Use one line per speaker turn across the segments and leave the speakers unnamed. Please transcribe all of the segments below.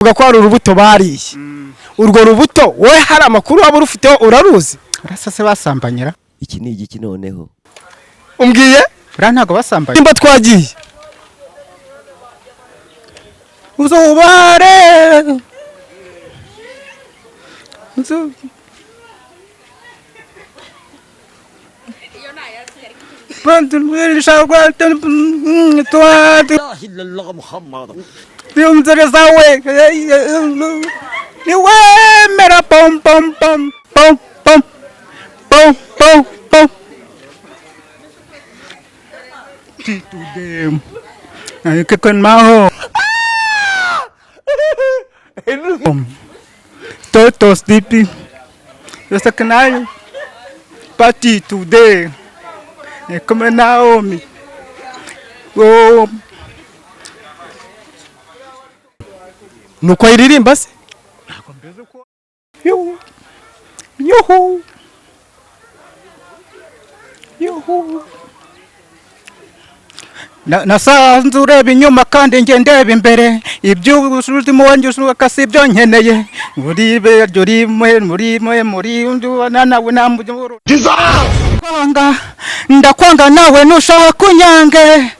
Bavuga ko hari urubuto bariye. Urwo rubuto wowe hari amakuru waba urufiteho? Uraruzi?
Urasa se basambanyira?
Iki ni igiki noneho?
Umbwiye?
Uriya ntabwo basambanye.
Nimba twagiye.
Uzubare. Niwemera pom pom pom pom pom pom pom pom. Maho. Totos dipi. Esta canal. Party today. Come Naomi. Oh.
Nuko ayiririmba se?
Yuhu. Yuhu. Yuhu. Nasanze ureba inyuma kandi njye ndeba imbere, ibyo ubuzima wanjye ushaka si ibyo nkeneye, muri beryo rimwe muri mwe muri nawe namujya. Ndakwanga nawe nushaka kunyange.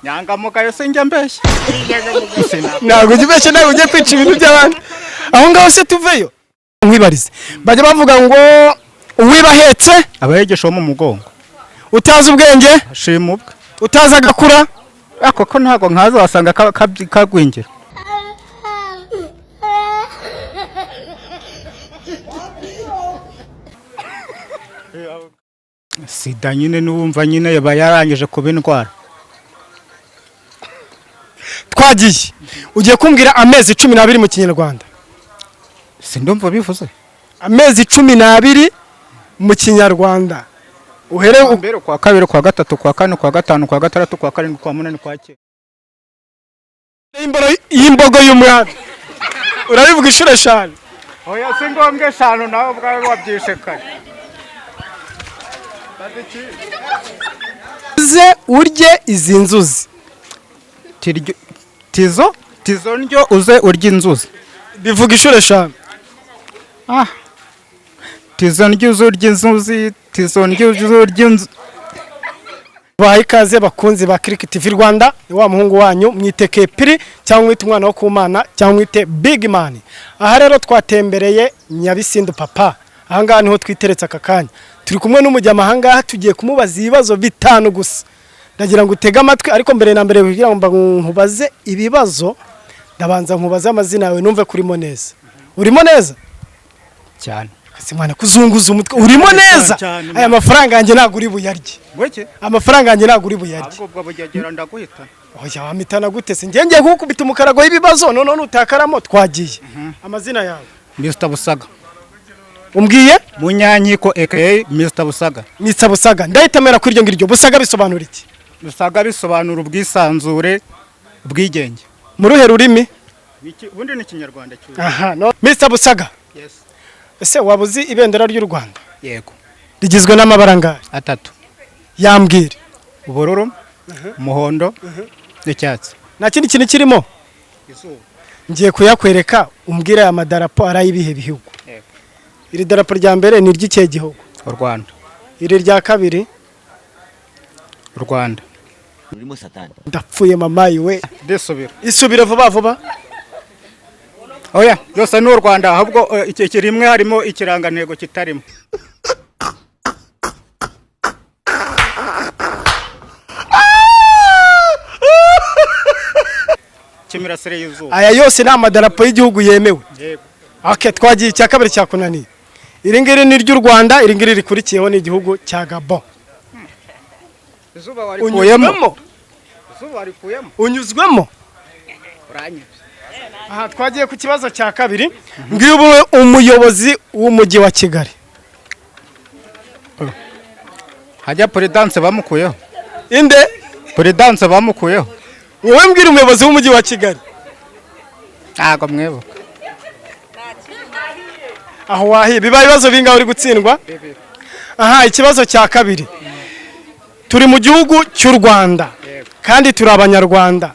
Nyangamugayo sinjya mbeshya.
Ntabwo ujya ubeshya, ntabwo ugiye kwica ibintu by'abandi aho ngaho se. Tuveyo nkwibarize, bajya bavuga ngo uwiba ahetse
abayegesha wo mu mugongo,
utazi ubwenge
ashima ubwe,
utazi agakura.
Ako ko ntabwo nkaza wasanga kagwingira. Sida nyine n'uwumva nyine yaba yarangije kuba indwara.
Twagiye, ugiye kumbwira amezi 12 mu Kinyarwanda.
Sindumva bivuze.
Amezi 12 mu Kinyarwanda uhere.
Kwa mbere, kwa kabiri, kwa gatatu, kwa kane, kwa gatanu, kwa gatandatu, kwa karindwi, kwa munani, kwa cyenda.
Imboro y'imbogo y'umwami urabivuga inshuro eshanu.
Oya, si ngombwa eshanu, nawe ubwawe wabyishe kare.
Uze urye izi nzuzi.
Tizo tizo ndyo uze urya inzuzi.
Bivuga inshuro eshanu.
Ah. Tizo ndyo uze urya inzuzi, tizo ndyo uze urya inzuzi.
Baha ikaze bakunzi ba Click TV Rwanda, ni wa muhungu wanyu mwite Kepiri cyangwa mwite umwana wo kumana cyangwa mwite Big Man. Aha rero twatembereye Nyabisindu papa. Aha ngaha niho twiteretse aka kanya. Turi kumwe n'umujyama aha ngaha, tugiye kumubaza ibibazo bitanu gusa. Ndagira ngo utege amatwi, ariko mbere na mbere kugira ngo nkubaze ibibazo, ndabanza nkubaze amazina yawe numve kurimo neza. Urimo neza?
Cyane.
Kasi mwana kuzunguza umutwe, urimo neza?
Cyane.
Aya mafaranga yanjye ntabwo uri buyarye.
Ngweke?
Amafaranga yanjye ntabwo uri buyarye.
Ahubwo ubwo bugegera ndaguhita.
Oya, wamitana gute se? Njye ngiye kugukubita umukarago w'ibibazo none nutakaramo. Twagiye. Amazina yawe?
Mr Busaga.
Umbwiye?
Munyankiko aka Mr Busaga.
Mr Busaga. Ndahita mera kuri iryo ngiryo. Busaga bisobanura iki?
Busaga bisobanura ubwisanzure, ubwigenge.
Mu ruhe rurimi?
Ubundi ni Ikinyarwanda cyuzuye.
Aha, no. Mr Busaga.
Yes.
Ese waba uzi ibendera ry'u Rwanda?
Yego.
Rigizwe n'amabara angahe?
Atatu.
Yambwire.
Ubururu, umuhondo n'icyatsi.
Nta kindi kintu kirimo?
Izuba.
Ngiye kuyakwereka umbwire aya madarapo ari ay'ibihe bihugu.
Yego.
Iri darapo rya mbere ni iry'ikihe gihugu?
U Rwanda.
Iri rya kabiri?
U Rwanda.
Urimo satani.
Ndapfuye mamayi we.
Ndisubira.
Isubire vuba vuba.
Oya, byose ni u Rwanda, ahubwo iki rimwe harimo ikirangantego kitarimo. Cy'imirasire y'izuba.
Aya yose ni amadarapo y'igihugu yemewe.
Yego.
Okay, twagiye, icya kabiri cyakunaniye. Iri ngiri ni iry'u Rwanda, iri ngiri rikurikiyeho ni igihugu cya Gabon.
Izuba warikuyemo.
Unyuzwemo?
Izuba warikuyemo.
Unyuzwemo?
Uranyibye.
Aha twagiye ku kibazo cya kabiri. Ngiyo ubu umuyobozi w'umujyi wa Kigali.
Hajya Perezidanse bamukuyeho.
Inde?
Perezidanse bamukuyeho.
Wowe mbwira umuyobozi w'umujyi wa Kigali.
Ntabwo mwibuka.
Aho wahiye biba ibibazo bingahe uri gutsindwa? Aha, ikibazo cya kabiri. Turi mu gihugu cy'u Rwanda.
Yego.
Kandi turi Abanyarwanda.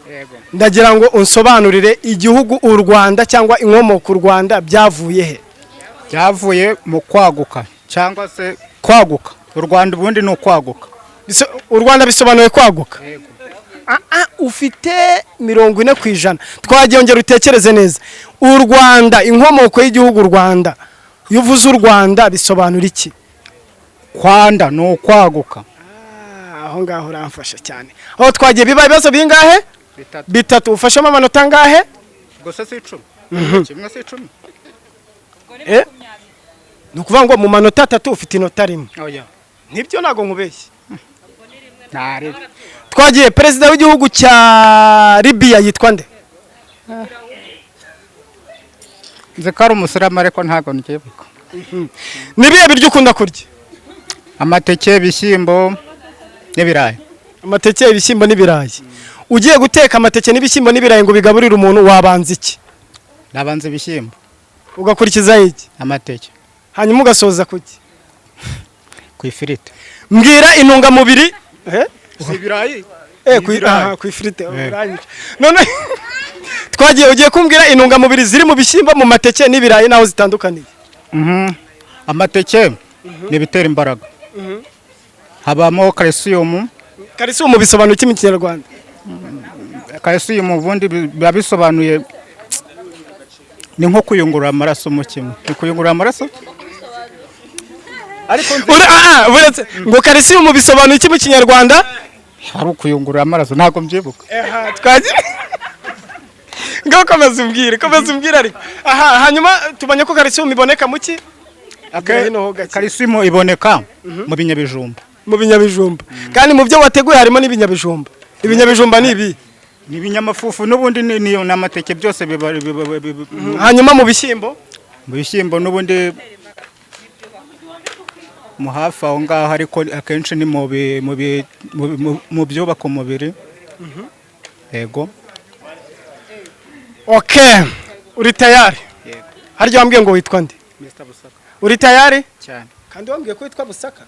Ndagira ngo unsobanurire igihugu u Rwanda cyangwa inkomoko u Rwanda byavuye he?
Byavuye mu kwaguka cyangwa se kwaguka. U Rwanda ubundi ni ukwaguka.
U Rwanda bisobanuye kwaguka. Ufite 40%. Twagiye, ongera utekereze neza. U Rwanda, inkomoko y'igihugu u Rwanda, iyo uvuze u Rwanda bisobanura iki?
Kwanda ni ukwaguka.
Aho ngaho uramfasha cyane. Aho twagiye, biba ibibazo bingahe?
Bitatu.
Bitatu. Ufashemo amanota angahe?
Gusa si 10, kimwe si 10.
Ni ukuvuga ngo mu manota atatu ufite inota rimwe.
Oya.
Nibyo, ntabwo nkubeshye.
Ntari.
Twagiye, perezida w'igihugu cya Libiya yitwa nde?
Nzi ko ari umusilamu ariko ntabwo mbyibuka.
Ni ibihe biryo ukunda kurya?
Amateke, ibishyimbo n'ibirayi.
Amateke, ibishyimbo n'ibirayi. Ugiye guteka amateke n'ibishyimbo n'ibirayi ngo bigaburire umuntu, wabanza iki?
Nabanza ibishyimbo.
Ugakurikizaho iki?
Amateke.
Hanyuma ugasoza kuki?
Ku ifiriti.
Mbwira intungamubiri.
Si ibirayi.
Ku
Ibirayi.
aha, ku ifiriti uranyishe. None twagiye, ugiye kumbwira intungamubiri ziri mu bishyimbo, mu mateke n'ibirayi n'aho zitandukaniye.
Amateke ni ibitera imbaraga, habamo calcium.
Calcium bisobanuye iki mu Kinyarwanda?
Calcium ubundi biba bisobanuye ni nko kuyungurura amaraso mu kimwe, ni kuyungurura amaraso ariko
Uretse ngo calcium bisobanuye iki mu Kinyarwanda?
Hari ukuyungurura amaraso, ntabwo mbyibuka.
Twagiye, ngaho komeza umbwire, komeza umbwire. Ariko aha hanyuma tubonye ko calcium iboneka mu ki? Hino ho gake.
Calcium iboneka mu binyabijumba.
Mu binyabijumba. Kandi mu byo wateguye harimo n'ibinyabijumba. Ibinyabijumba ni ibi?
Ni ibinyamafufu n'ubundi ni amateke, byose biba.
Hanyuma mu bishyimbo?
Mu bishyimbo n'ubundi mu hafi aho ngaho, ariko akenshi ni mu bi- mu bi- mu- mu- mu byubaka umubiri, yego.
Okay, uri tayari? Harya wambwiye ngo witwa nde?
Mr Busaka.
Uri tayari?
Cyane.
Kandi wambwiye ko witwa Busaka.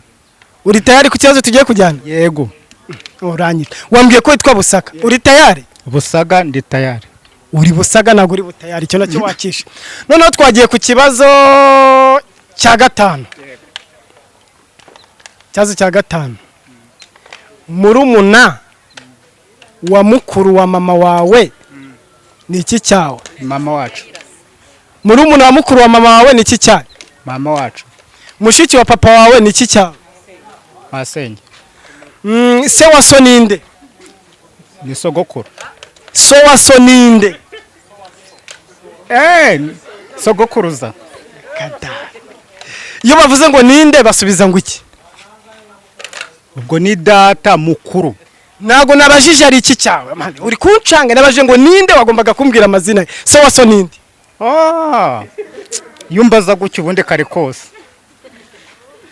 Uri tayari ku kibazo tugiye kujyana?
Yego.
Uranyita, wambwiye ko witwa Busaka, uri tayari?
Busaga, ndi tayari.
Uri Busaga, ntabwo uri butayari. Icyo nacyo wakishe. Noneho twagiye ku kibazo cya gatanu. Ikibazo cya gatanu: murumuna wa mukuru wa mama wawe ni iki cyawe?
Mama wacu.
Murumuna wa mukuru wa mama wawe ni iki cyawe?
Mama wacu.
Mushiki wa papa wawe ni iki cyawe?
Masenge.
Se wa so ninde?
Ni sogokuru.
So wa so ninde?
Sogokuruza.
Iyo bavuze ngo ninde, basubiza ngo iki?
Ubwo ni data mukuru.
Ntabwo nabajije ari iki cyawe. Man, uri kuncanga. Nabajije ngo ninde, wagombaga kumbwira amazina ye. Se wa so ninde?
Ah, iyo umbaza gutya ubundi kare kose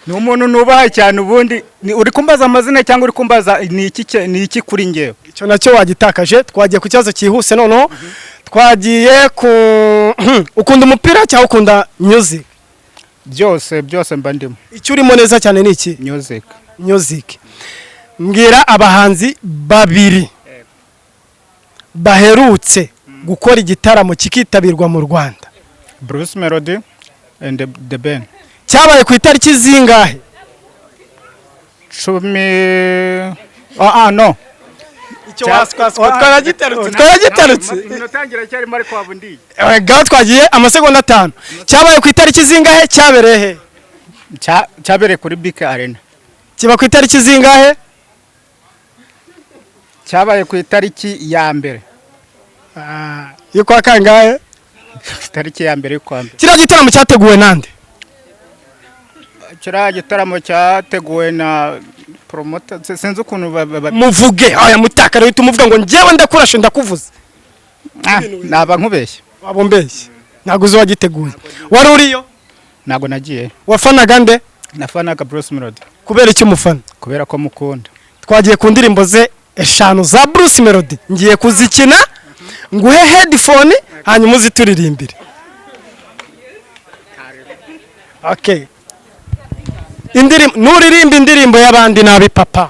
ni umuntu nubaha cyane. Ubundi uri kumbaza amazina cyangwa uri kumbaza ni iki ni iki kuri njyewe?
Icyo nacyo wagitakaje. Twagiye ku kibazo cyihuse. Noneho twagiye ku ukunda umupira cyangwa ukunda music?
Byose, byose mba ndimo.
Icyo urimo neza cyane ni iki?
Music.
Music. Mbwira abahanzi babiri baherutse gukora igitaramo kikitabirwa mu Rwanda.
Bruce Melody and The Ben.
Cyabaye ku itariki zingahe?
10, ah no.
Icyo twaragitarutse, twaragitarutse.
Iminota yanjye iracyarimo ariko waba undiye.
Gaho twagiye, amasegonda 5. Cyabaye ku itariki zingahe, cyabereye he?
Cyabereye kuri BK Arena.
Kiba ku itariki zingahe?
Cyabaye ku itariki ya mbere.
Y'ukwa kangahe?
Itariki ya mbere y'ukwa mbere.
Kiriya gitaramo cyateguwe nande?
Kiriya gitaramo cyateguwe na promoter, sinzi ukuntu
Muvuge aya mutakara, uhita umuvuga ngo njyewe ndakurashe, ndakuvuze.
Naba nkubeshye.
Waba umbeshye, ntabwo uzi uwagiteguye. Wari uriyo?
Ntabwo nagiye.
Wafanaga nde?
Nafanaga Bruce Melody.
Kubera icyo umufana?
Kubera ko mukunda.
Twagiye ku ndirimbo ze eshanu za Bruce Melody. Ngiye kuzikina, nguhe headphone, hanyuma uzituririmbire. Okay, indirimbo nuririmba indirimbo y'abandi nabi papa.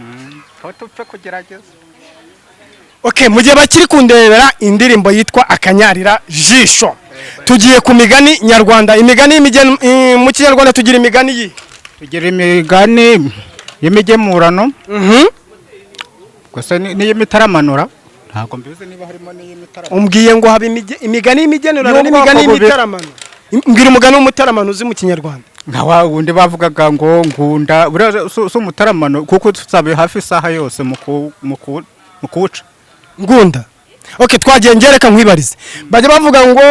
Aho tupfe kugerageza.
Okay, mu gihe bakiri kundebera indirimbo yitwa Akanyarira Jisho, tugiye ku migani nyarwanda. Imigani mu Kinyarwanda tugira imigani yi
Tugira imigani y'imigemurano. Gusa n'iy'imitaramanura, ntabwo mbizi niba harimo n'iy'imitaramano.
Umbwiye ngo haba imigani y'imigenurano
Y'ubwoko
n'imigani
bubiri.
y'imitaramano. Mbwira umugani w'umutaramano uzi mu Kinyarwanda.
Nka wa wundi bavugaga ngo ngunda buriya si umutaramano, kuko tuzabe hafi isaha yose mu kuwuca.
Ngunda. Okay, twagiye. Ngereka nkwibarize, bajya bavuga ngo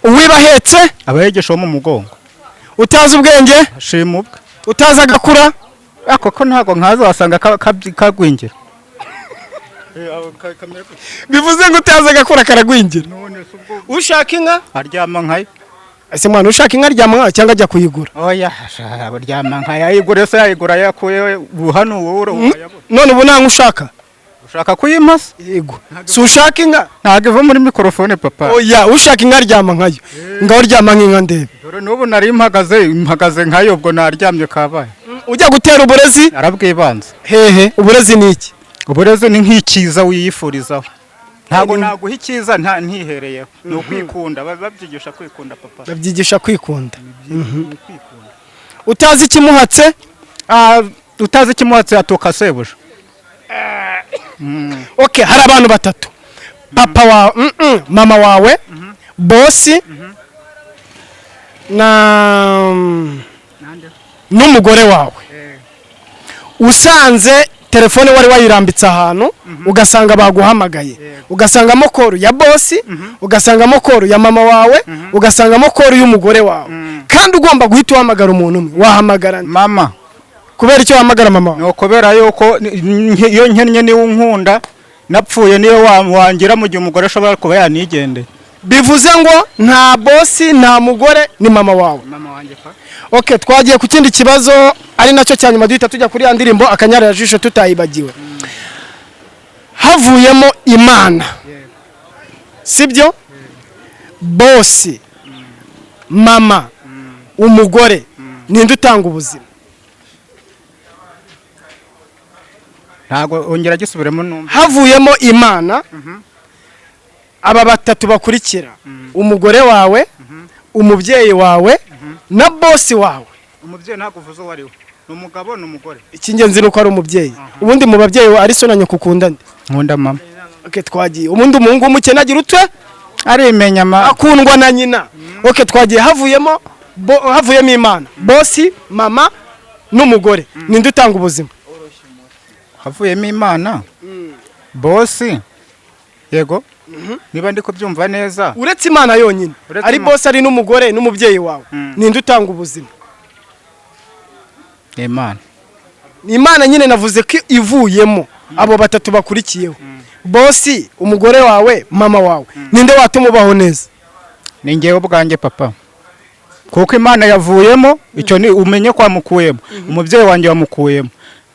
uwiba ahetse
abayegesha wo mu mugongo.
Utazi ubwenge
ashima ubwe.
Utazi agakura.
Ako ko ntabwo nkaza, wasanga kagwingira.
Bivuze ngo utazi agakura karagwingira. Ushaka inka
aryama nkayo.
Ese mwana, ushaka inka aryama nkayo cyangwa ajya kuyigura?
Oya, aryama nkayo. Ayigura se? Yayigura yakuye hano, wowe wayabona.
None ubu nta nka ushaka?
Ushaka kuyimpa se?
Yego, si ushaka inka?
Ntabwo iva muri mikorofone, papa.
Oya, ushaka inka aryama nkayo. Ngaho ryama nk'inka ndebe.
Dore n'ubu nari mpagaze nkayo, ubwo naryamye kabaye.
Ujya gutera uburezi
arabwibanze.
Hehe, uburezi ni iki?
Uburezi ni nk'icyiza wiyifurizaho. Ntabwo naguha icyiza nta ntihereyeho, ni ukwikunda. Babyigisha kwikunda, papa.
Babyigisha kwikunda.
Ni ukwikunda.
Utazi ikimuhatse?
Ah, utazi ikimuhatse atuka sebuja.
Okay, hari abantu batatu: papa wawe, mama wawe, bosi na n'umugore wawe. Usanze telefone wari wayirambitse ahantu, ugasanga baguhamagaye, ugasangamo call ya bosi, ugasangamo call ya mama wawe, ugasangamo call y'umugore wawe, kandi ugomba guhita uhamagara umuntu umwe, wahamagara nde?
Mama.
Kubera icyo wahamagara mama wawe?
Ni ukubera yuko iyo nkennye niwe unkunda, napfuye niyo wangira, mu gihe umugore ashobora kuba yanigendeye.
Bivuze ngo nta bosi, nta mugore, ni mama wawe.
Mama wanjye pa.
Okay, twagiye ku kindi kibazo ari nacyo cya nyuma, duhita tujya kuri ya ndirimbo Akanyarira Jisho tutayibagiwe. Havuyemo Imana, sibyo? Bosi, mama, umugore, ninde utanga ubuzima?
Ntabwo, ongera gisubiremo numva.
Havuyemo Imana, aba batatu bakurikira: umugore wawe, umubyeyi wawe na bosi wawe.
Umubyeyi ntabwo uvuze uwo ari we, ni umugabo, ni umugore?
Icy'ingenzi ni uko ari umubyeyi. Ubundi mu babyeyi wa ari so na nyoko, ukunda nde?
Nkunda mama.
Okay, twagiye. Ubundi umuhungu w'umukene agira utwe?
Arimenya ma.
Akundwa na nyina. Okay, twagiye. Havuyemo Imana, bosi, mama n'umugore, ninde utanga ubuzima?
Havuyemo Imana, bosi, yego, niba ndi kubyumva neza.
Uretse Imana yonyine.
Uretse
Ari
Imana.
bosi, ari n'umugore n'umubyeyi wawe, ninde utanga ubuzima?
Ni Imana.
Ni Imana nyine. Navuze ko ivuyemo, abo batatu bakurikiyeho, bosi, umugore wawe, mama wawe, ninde watuma ubaho neza?
Ni ngewe ubwanjye, papa, kuko Imana yavuyemo, icyo ni umenye ko wamukuyemo, umubyeyi wanjye wamukuyemo,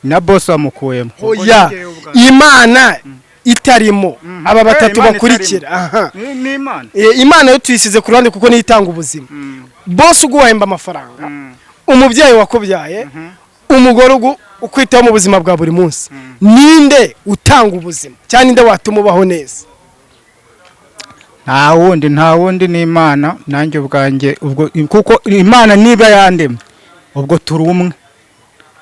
na bosi wamukuyemo.
Oya, Imana itarimo, aba batatu
Imana
bakurikira, aha.
Ni Imana.
Imana yo tuyisize ku ruhande kuko niyo itanga ubuzima. Bosi uguhemba amafaranga, umubyeyi wakubyaye, umugore ukwitaho mu buzima bwa buri munsi, ninde utanga ubuzima cyangwa ninde watuma ubaho neza?
Nta wundi, nta wundi, ni Imana nanjye ubwanjye ubwo, kuko Imana niba yandemye, ubwo turi umwe.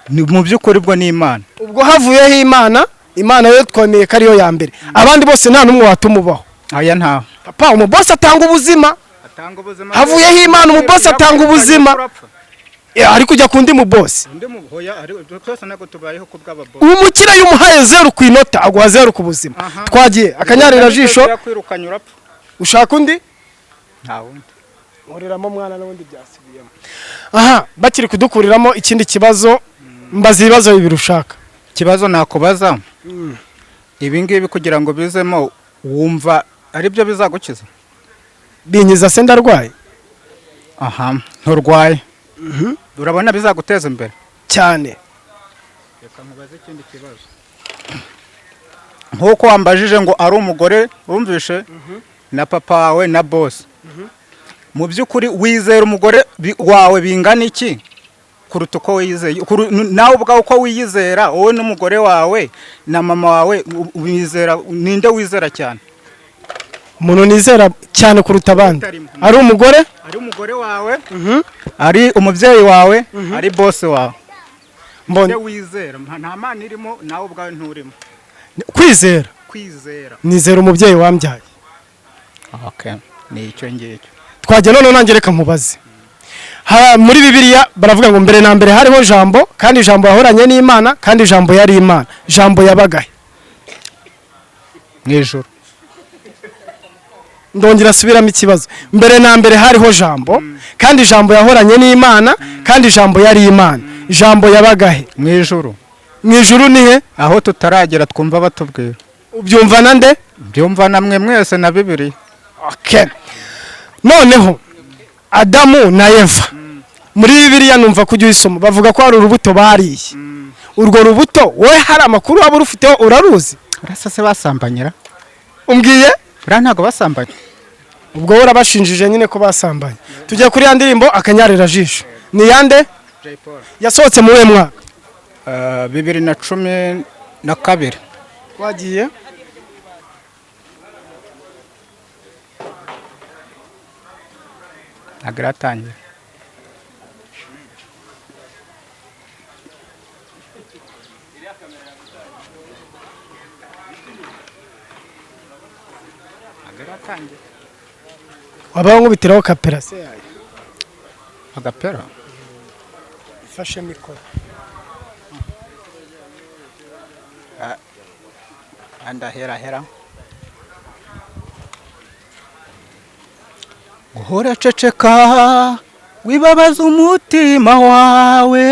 Ni mu by'ukuri ubwo ni Imana.
Ubwo havuyeho Imana, Imana yo twemeye ko ariyo ya mbere, abandi bose nta n'umwe watuma ubaho?
Aya, ntawe.
Papa, umubosi atanga ubuzima.
Atanga ubuzima.
Havuyeho Imana, umubosi atanga ubuzima. Ari kujya ku ndi mubosi.
Undi muhoya ari twese, ntabwo tubayeho ku bw'ababosi.
Umukire iyo umuhaye zeru ku inota, aguha zeru ku buzima. Twagiye, Akanyarira Jisho.
Kwirukanya urapfa.
Ushaka undi?
Nta wundi.
Nkuriramo mwana, n'ubundi byasubiyemo. Aha bakiri kudukuriramo ikindi kibazo. Mbaza ibibazo bibiri ushaka.
Ikibazo nakubaza, ibi ngibi kugira ngo bizemo, wumva ari byo bizagukiza?
Binkiza se ndarwaye?
Aha, nturwaye. Urabona bizaguteza imbere?
Cyane.
Reka nkubaze ikindi kibazo. Nk'uko wambajije ngo ari umugore wumvishe na papa wawe na boss, mu by'ukuri wizera umugore wawe bingana iki? Kuruta uko wiyizeye, nawe ubwawe uko wiyizera, wowe n'umugore wawe na mama wawe, wizera ninde wizera cyane?
Umuntu nizera cyane kuruta abandi
Utarimo.
ari umugore.
Ari umugore wawe, ari umubyeyi wawe, ari boss wawe.
Mbona
Ninde wizera? Nta Mana irimo, nawe ubwawe nturimo.
Kwizera?
Kwizera.
Nizera umubyeyi wambyaye.
Okay, ni icyo ngicyo.
Twajya noneho, nanjye reka nkubaze. Muri Bibiliya baravuga ngo mbere na mbere hariho Jambo, kandi Jambo yahoranye n'Imana, kandi Jambo yari Imana. Jambo yabagahe?
Mu ijuru.
Ndongera asubiramo ikibazo: mbere na mbere hariho Jambo, kandi Jambo yahoranye n'Imana, kandi Jambo yari Imana. Jambo yabagahe?
Mu ijuru.
Mu ijuru ni he?
Aho tutaragera, twumva batubwira.
Ubyumva na nde?
Byumva namwe mwese na Bibiliya.
Okay. Noneho Adamu na Eva, muri Bibiliya numva kujya uyisoma, bavuga ko hari urubuto bariye. Urwo rubuto wowe hari amakuru waba urufiteho? Uraruzi?
Urasa se basambanyira?
Umbwiye?
Buriya ntabwo basambanye.
Ubwo wowe urabashinjije nyine ko basambanye. Tujya kuri ya ndirimbo Akanyarira Jisho, ni yande? Yasohotse muri uyu mwaka?
2012.
Twagiye.
Ntabwo iratangira. Ntabwo iratangira.
Wabaho nkubitiraho kapera se yayo.
Agapera?
Ifashe mikoro.
Andaherahera guhora ceceka, wibabaza umutima wawe.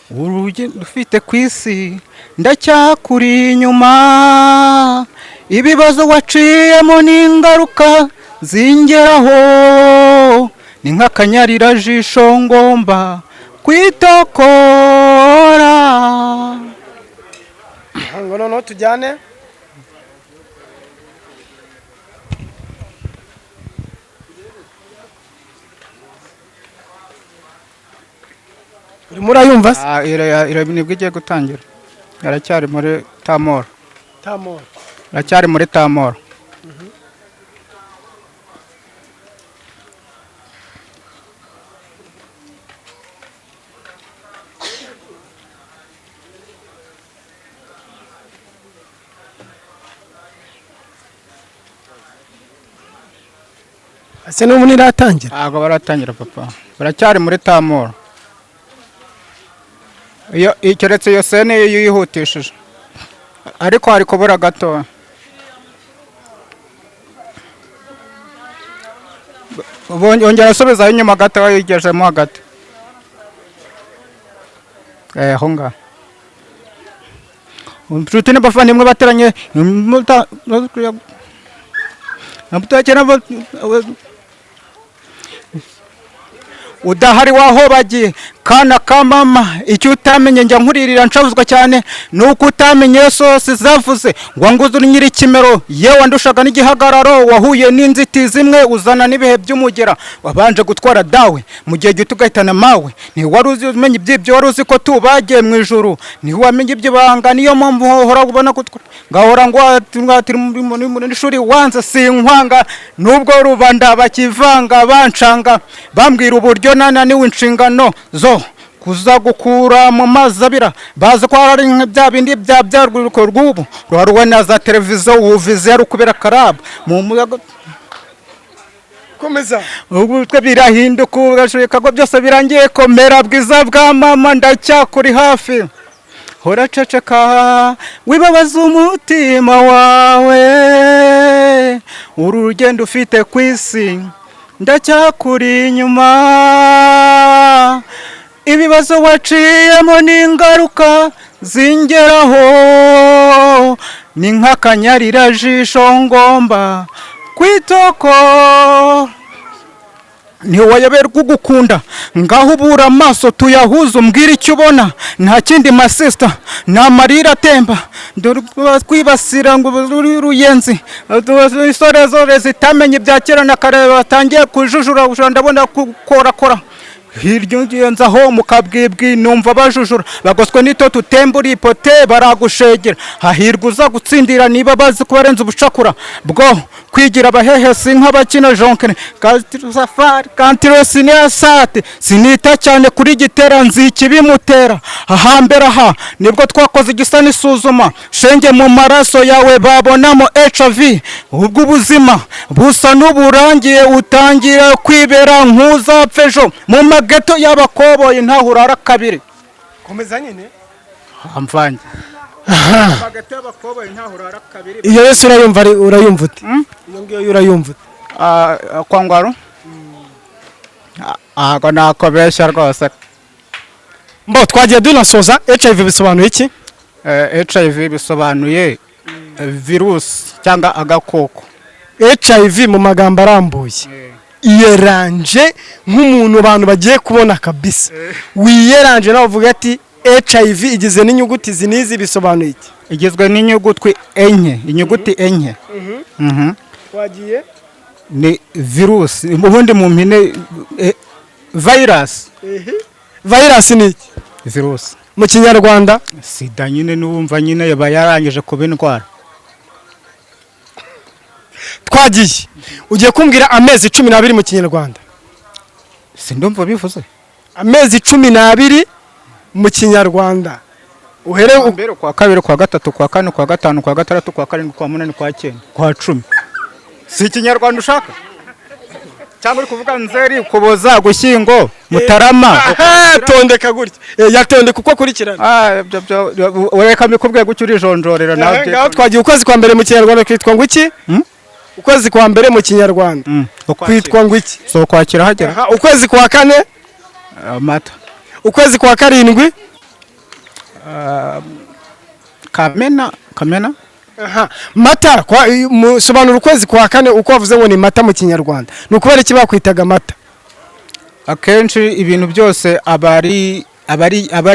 Urugendo ufite ku isi, ndacyakuri inyuma. Ibibazo waciyemo n'ingaruka zingeraho ni nk'akanyarira-jisho ngomba kwitokora.
Ngo noneho tujyane. Urimo urayumva se?
Ah, nibwo igiye gutangira, iracyari muri tamoro.
Tamoro.
Iracyari muri tamoro.
Ese n'ubu ntiratangira?
Ntabwo baratangira papa, baracyari muri tamoro. Iyo keretse iyo scène iyo uyihutishije, ariko hari kubura gato. Ongera asubizaho inyuma gato, wayigezemo hagati. Aho ngaho. Inshuti n'abavandimwe bateranye mutakera udahari waho bagiye. Kana ka mama, icyo utamenye njya nkuririra nshavuzwa cyane nuko utamenye sosi zavuze ngo nguze uri nyir'ikimero. Yewe wandushaga n'igihagararo, wahuye n'inzitizi imwe uzana n'ibihe by'umugera. Wabanje gutwara dawe mu gihe gito ugahitana mawe. Ntiwari uzi umenya iby'ibyo, wari uzi ko tubagiye mu ijuru. Ntiwamenye iby'ibanga, niyo mpamvu uhora ubona ko ngahora ngo muri ishuri wanze sinkwanga, nubwo rubanda bakivanga bancanga bambwira uburyo nananiwe inshingano zo kuza gukura mu mazi abira. Bazi ko hari nka bya bindi bya rw'uko rw'ubu ruharuwe na za televiziyo wuvize yari ukubera karabu mu muyaga.
Komeza.
Ubu twe birahinduka, ugashoboka ko byose birangiye. Komera bwiza bwa mama, ndacyakuri hafi. Hora ceceka, wibabaza umutima wawe. Uru rugendo ufite ku isi, ndacyakuri inyuma. Ibibazo waciyemo n'ingaruka zingeraho ni nk'akanyarira-jisho ngomba kwitoko. Ntiwayoberwa ugukunda. Ngaho ubura amaso tuyahuze, umbwire icyo ubona. Nta kindi masisita, ni amarira atemba. Dore twibasira ngo uri ruyenzi, isorezore zitamenye ibya kera na kare batangiye kujujura. Ndabona kukorakora. Hirya ugenza aho mu kabwibwi numva bajujura, bagoswe n'itoto utemba uripote baragushegera. Hahirwa uza gutsindira niba bazi ko barenze ubucakura bwo kwigira abahehesi nk'abakina jonkere safari kantiro siniyasate. Sinita cyane kuri gitera, nzi ikibimutera. Ahambere aha nibwo twakoze igisa n'isuzuma, shenge mu maraso yawe babonamo HIV. Ubwo ubuzima busa n'uburangiye, utangira kwibera nk'uzapfa ejo mu mageto y'abakoboyi, ntaho urara kabiri.
Komeza nyine.
Amvange mageto y'abakoboyi, ntaho urara kabiri.
Iyo yose urayumva, urayumva ute? Iyo ngiyo urayumva ute?
Kwa ngwaro ntabwo nakobeshya rwose.
Mbo twagiye dunasoza. HIV bisobanuye iki?
HIV bisobanuye virusi cyangwa agakoko.
HIV mu magambo arambuye, iyeranje nk'umuntu abantu bagiye kubona kabisa, wiyeranje nawe uvuga ati HIV igizwe n'inyuguti izi n'izi, bisobanuye iki?
Igizwe n'inyuguti enye, inyuguti enye.
Twagiye.
Ni virusi ubundi mu mpine, virus.
Virus ni iki?
Virusi.
Mu Kinyarwanda?
Sida nyine, n'uwumva nyine yaba yarangije kuba indwara.
Twagiye, ugiye kumbwira amezi 12 mu Kinyarwanda.
Sindumva bivuze.
Amezi 12 mu Kinyarwanda, uhere
Kwa mbere, kwa kabiri, kwa gatatu, kwa kane, kwa gatanu, kwa gatandatu, kwa karindwi, kwa munani, kwa cyenda, kwa cumi. Si Ikinyarwanda ushaka cyangwa uri kuvuga Nzeri, Ukuboza, Gushyingo, Mutarama?
Aha, tondeka gutya. Yatondeka uko akurikirana.
Ah, ibyo byo reka mbikubwiye gutyo, urijonjorera nawe.
Ngaho twagiye. Ukwezi kwa mbere mu Kinyarwanda kwitwa ngo iki?
Hmm?
Ukwezi kwa mbere mu Kinyarwanda kwitwa ngo iki?
So Ukwakira hagera.
Aha, ukwezi kwa kane?
Mata.
Ukwezi kwa karindwi?
Kamena, Kamena.
Aha, Mata kwa sobanura ukwezi kwa kane uko wavuze ngo ni Mata mu Kinyarwanda, ni ukubera iki bakwitaga Mata?
Akenshi ibintu byose aba ari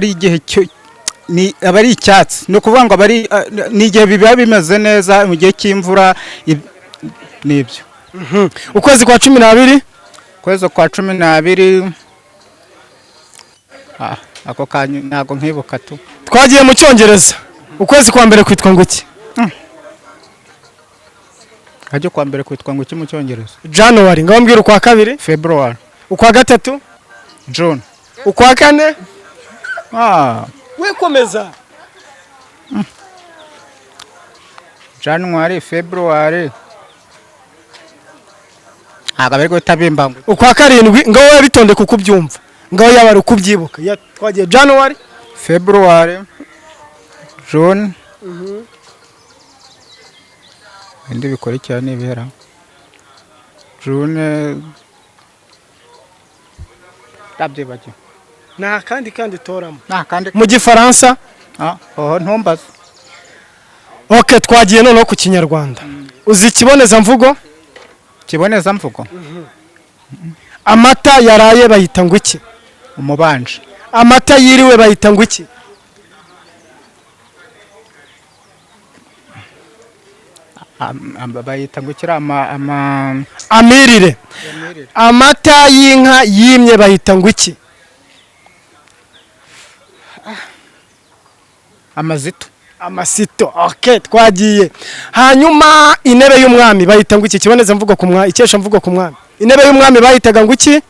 igihe cyo ni aba ari icyatsi, ni ukuvuga ngo aba ari ni igihe biba bimeze neza mu gihe cy'imvura, nibyo.
Ukwezi kwa 12?
Ukwezi kwa 12, ako kanyu ntabwo nkibuka tu.
Twagiye mu Cyongereza. Ukwezi kwa mbere kwitwa ngo iki?
Hajya kwa mbere kwitwa ngo iki mu Cyongereza?
January. Ngaho mbwira ukwa kabiri.
February.
Ukwa gatatu?
June.
Ukwa kane? Wikomeza.
January, February, ntabwo bari guhita bimba ngo
Ukwa karindwi. Ngaho wowe bitondeka uko ubyumva, ngaho yaba ari uko ubyibuka. Twagiye, January.
February, June, indi bikurikira ni ibihera June, ndabyibagiwe.
Nta kandi toramo.
Nta kandi.
Mu Gifaransa?
Ah, oho, ntumbaze.
Ok, twagiye noneho ku Kinyarwanda. Uzi ikibonezamvugo?
Kibonezamvugo?
Amata yaraye bayita ngo iki?
Umubanje.
Amata yiriwe bayita ngo iki?
Bayita ngo kiri ama
Amirire. Amata y'inka yimye bayita ngo iki?
Amazito.
Amasito. Ok, twagiye. Hanyuma intebe y'umwami bayita ngo iki? Kibonezamvugo ku mwami, ikeshamvugo ku mwami. Intebe y'umwami bayitaga ngo iki?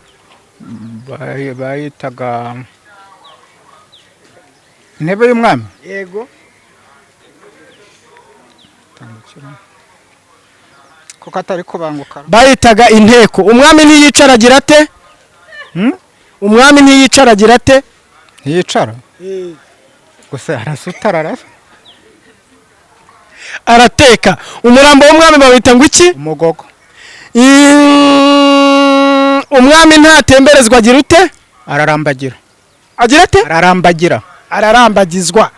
Bayitaga intebe y'umwami.
Yego.
Kuko atari kubanguka.
Bayitaga inteko. Umwami ntiyicara agira ate?
Hmm?
Umwami ntiyicara agira ate?
Ntiyicara gusa, arasutara, arasa.
Arateka. Umurambo w'umwami bawita ngo iki?
Umugogo.
Umwami ntatemberezwa agira ute?
Ararambagira.
Agira ate?
Ararambagira.
Ararambagizwa.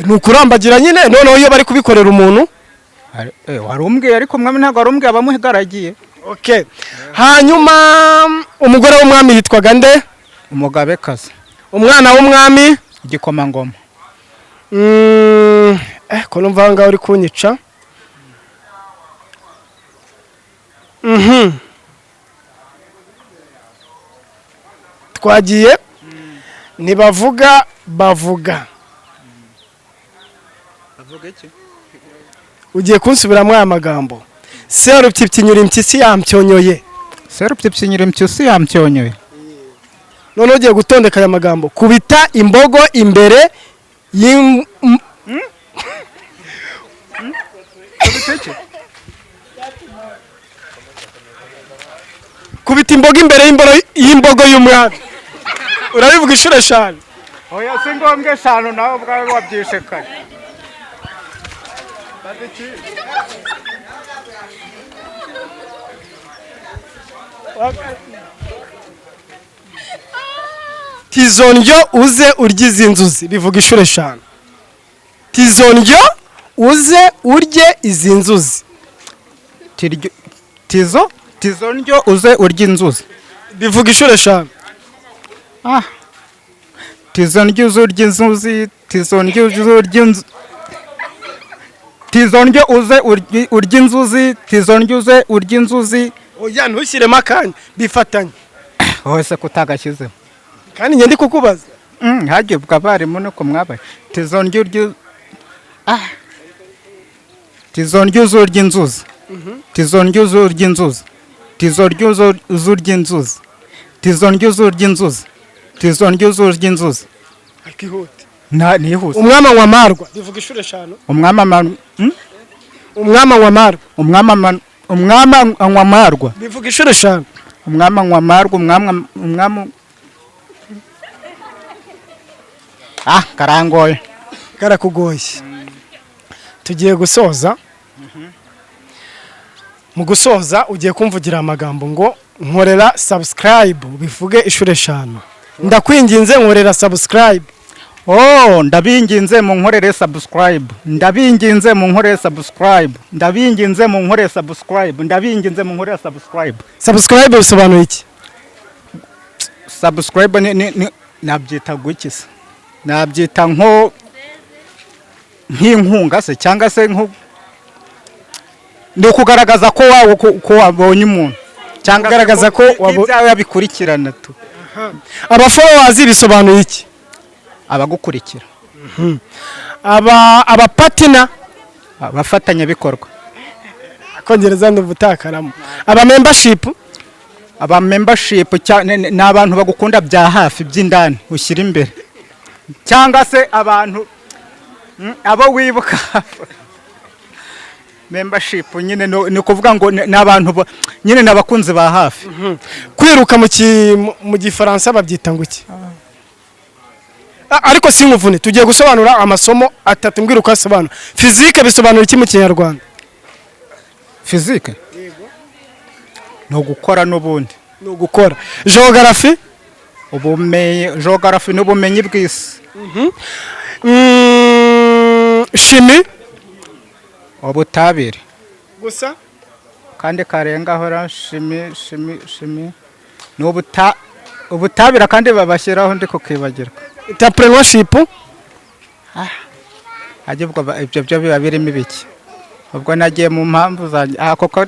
Ni ukurambagira nyine. Noneho iyo bari kubikorera umuntu?
Wari umbwiye, ariko umwami ntabwo wari umbwiye abamuhigaragiye.
Okay. Hanyuma umugore w'umwami yitwaga nde?
Umugabekazi.
Umwana w'umwami?
Igikomangoma.
Ko numva aho ngaho uri kunyica. Twagiye. Ntibavuga, bavuga.
Avuga iki?
Ugiye kunsubiramo aya magambo: "Serupyipyinyura impyisi yampyonyoye."
Serupyipyinyura impyisi yampyonyoye.
Noneho ugiye gutondeka aya magambo: "Kubita imbogo imbere y'im..."
Kubita?
"Kubita imbogo imbere y'imbogo y'umwami." Urabivuga inshuro eshanu.
Oya, si ngombwa eshanu, nawe ubwawe wabyishe kare.
"Tizondyo uze urye izi nzuzi." Bivuga inshuro eshanu: "Tizondyo uze urye izi nzuzi."
Tizo ndyo uze urya inzuzi.
Bivuga inshuro eshanu.
Ah, tizo ndyo uze urya inzuzi, tizo ndyo uze urya inzu, tizo ndyo uze urya inzuzi, tizo ndyo uze urya inzuzi.
Oya, ntushyiremo akanya, bifatanye.
Hose kutagashyizemo.
Kandi njye ndi kukubaza.
Hagiye ubwo abarimu nuko mwabaye. Tizo ndyo urya, ah, tizo ndyo uze urya inzuzi, tizo ndyo uze urya inzuzi, tizo ndyo uze urya inzuzi, tizo ndyo uze urya inzuzi, tizo ndyo uze urya inzuzi.
Akihute.
Nta nihuse.
"Umwami anywa amarwa." Bivuga inshuro eshanu.
Umwami
"Umwami anywa amarwa."
Umwami anywa amarwa.
Bivuga inshuro eshanu.
Umwami anywa amarwa, umwami, ah, karangoye.
Karakugoye. Tugiye gusoza. Mu gusoza ugiye kumvugira amagambo ngo "Nkorera subscribe." Bivuge inshuro eshanu. Ndakwinginze, nkorera subscribe.
Oh, ndabinginze munkorere subscribe, ndabinginze munkorere subscribe, ndabinginze munkorere subscribe, ndabinginze munkorere subscribe.
Subscribe bisobanuye iki?
Subscribe ni nabyita guki se? Nabyita nk'inkunga se, cyangwa se nko ni ukugaragaza ko wabonye umuntu, cyangwa se
Kugaragaza ko
ibyawe yabikurikirana tu.
Aba followers bisobanuye iki?
Abagukurikira.
Aba partner?
Abafatanyabikorwa.
Akongereza ndumva utakaramo. Aba membership?
Aba membership ni abantu bagukunda bya hafi by'indani, ushyira imbere, cyangwa se abantu abo wibuka. Membership nyine ni ukuvuga ngo ni abantu nyine ni abakunzi ba hafi.
Kwiruka mu gifaransa babyita ngo iki? Ariko si nkuvune, tugiye gusobanura amasomo atatu, mbwira uko asobanura. Physique bisobanura iki mu Kinyarwanda?
Physique ni ugukora n'ubundi.
Ni ugukora. Geography?
Ubumenyi, geography ni ubumenyi bw'isi.
Chimie?
Ubutabire.
Gusa?
Kandi karengaho ra, chimie ni ubutabire, kandi babashyiraho ndi kukibagirwa.
Entrepreneurship?
Ajya ubwo ibyo byo biba birimo ibiki? Ubwo nagiye mu mpamvu zanjye, ah, kuko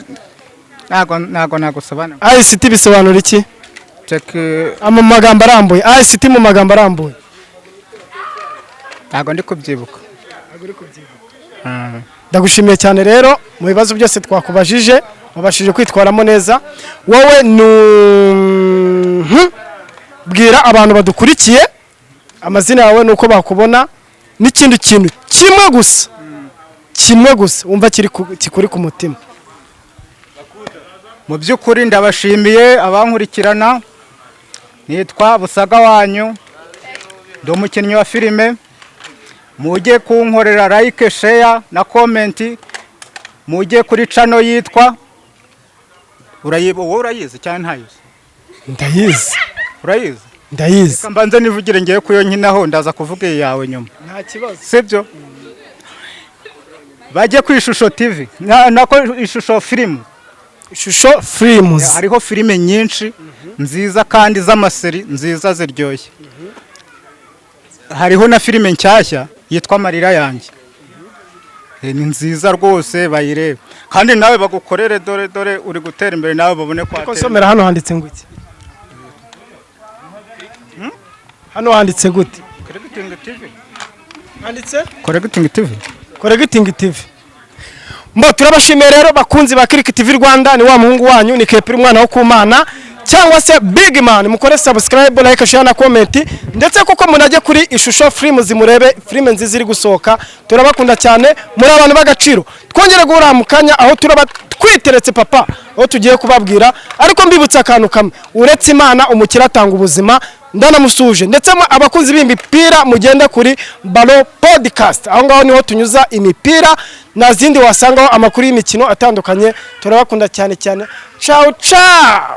ntago nagusobanura.
ICT bisobanura iki?
Tech.
Mu magambo arambuye, ICT mu magambo arambuye.
Ntago ndi kubyibuka.
Ndagushimiye cyane rero, mu bibazo byose twakubajije wabashije kwitwaramo neza. Wowe ni bwira abantu badukurikiye amazina yawe nuko bakubona, n'ikindi kintu kimwe gusa, kimwe gusa wumva kikuri ku mutima.
Mu by'ukuri ndabashimiye abankurikirana. Nitwa Busaga wanyu, ndi umukinnyi wa filime. Mujye kunkorera like, share na comment. Mujye kuri channel yitwa, wowe urayizi cyane, ntayizi?
Ndayizi.
Urayizi?
Ndayizi.
Reka mbanze nivugire ngewe kuyo nkinaho, ndaza kuvuga iyi yawe nyuma.
Nta kibazo.
Sibyo, bajye ku Ishusho TV, nako Ishusho Filimu.
Ishusho Films.
Hariho filime nyinshi nziza kandi z'amaseri nziza ziryoshye. Hariho na filime nshyashya yitwa Amarira Yanjye. Ni nziza rwose, bayirebe. Kandi nawe bagukorere, dore uri gutera imbere, nawe babone ko
Ariko
watera
nsomera hano handitse ngo iki? Hano handitse gute? Handitse
Correcting TV.
Correcting TV. Mbo turabashimiye rero, bakunzi ba Click TV Rwanda. Ni wa muhungu wanyu, ni Kepiri, umwana wo kumana, cyangwa se Big Man. Mukore subscribe, like, share na comment, ndetse kuko munajye kuri Ishusho Films murebe filime nziza iri gusohoka. Turabakunda cyane, muri abantu b'agaciro. Twongere guhura mu kanya, aho turaba twiteretse papa, aho tugiye kubabwira. Ariko mbibutsa akantu kamwe: uretse Imana, umukire atanga ubuzima. Ndanamusuje. Ndetse abakunzi b'imipira, mugende kuri Balo Podcast, aho ngaho niho tunyuza imipira, nta zindi wasangaho amakuru y'imikino atandukanye. Turabakunda cyane cyane. Ciao ciao.